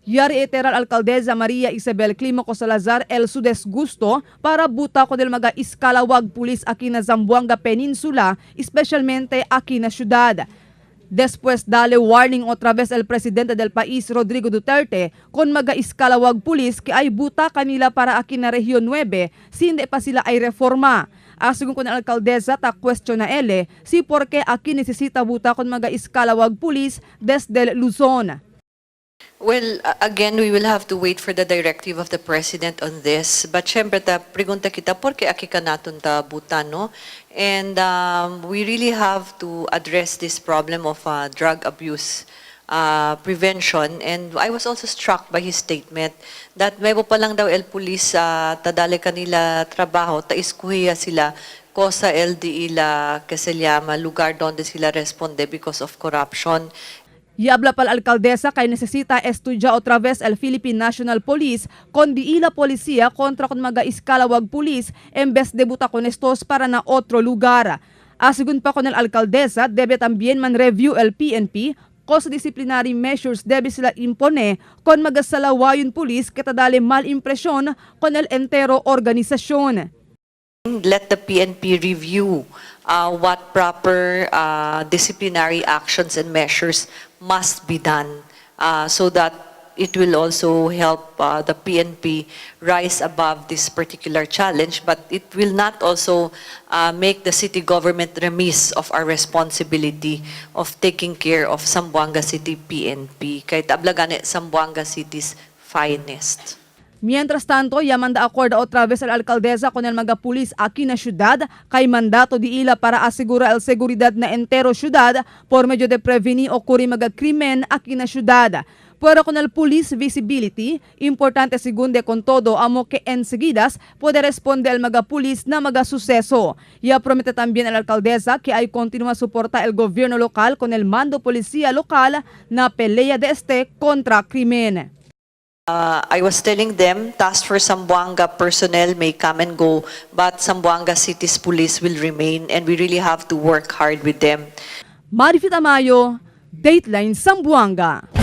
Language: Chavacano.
Ya reitera alcaldesa María Isabel Climaco Salazar el su desgusto para buta con el mga escalawag pulis aquí na Zamboanga Peninsula, especialmente aquí na ciudad. Después dale warning otra vez el presidente del país, Rodrigo Duterte, con mga escalawag pulis que ay buta kanila para aquí na Rehiyon 9, sinde pa sila ay reforma. Asegun con alcaldesa ta cuestiona ele si por qué aquí necesita buta con mga escalawag pulis desde Luzon. Well, again, we will have to wait for the directive of the president on this. But syempre, ta pregunta kita, por qué aquí ka naton ta buta, no? And we really have to address this problem of drug abuse prevention. And I was also struck by his statement that nuevo pa lang daw el police tadale kanila trabajo, ta iskuhiya sila cosa el di ila que se llama lugar donde sila responde because of corruption. Y habla pa la alcaldesa kay necesita estudia otra vez el Philippine National Police con di ila policía contra con mga escalawag police en vez de buta con estos para na otro lugar. Asegun pa con el alcaldesa, debe también man review el PNP cosa disciplinary measures debe sila impone con mga salawayon police que tadale mal impresyon con el entero organisasyon. Let the PNP review what proper disciplinary actions and measures must be done so that it will also help the PNP rise above this particular challenge, but it will not also make the city government remiss of our responsibility of taking care of Zamboanga City PNP. Kahit ablagane Zamboanga City's finest. Mientras tanto, ya manda acorda otra vez al alcaldesa con el mga pulis aquí na ciudad kay mandato di ila para asegura el seguridad na entero ciudad por medio de prevenir ocurrir mga krimen aquí na ciudad. Pero con el police visibility, importante segunde con todo amo que enseguidas puede responder el mga pulis na mga suceso. Ya promete también la alcaldesa que hay continúa soporta el gobierno local con el mando policía local na pelea de este contra krimen. I was telling them, Task Force Zamboanga personnel may come and go, but Zamboanga City's police will remain, and we really have to work hard with them. Marifit Tamayo, Dateline Zamboanga.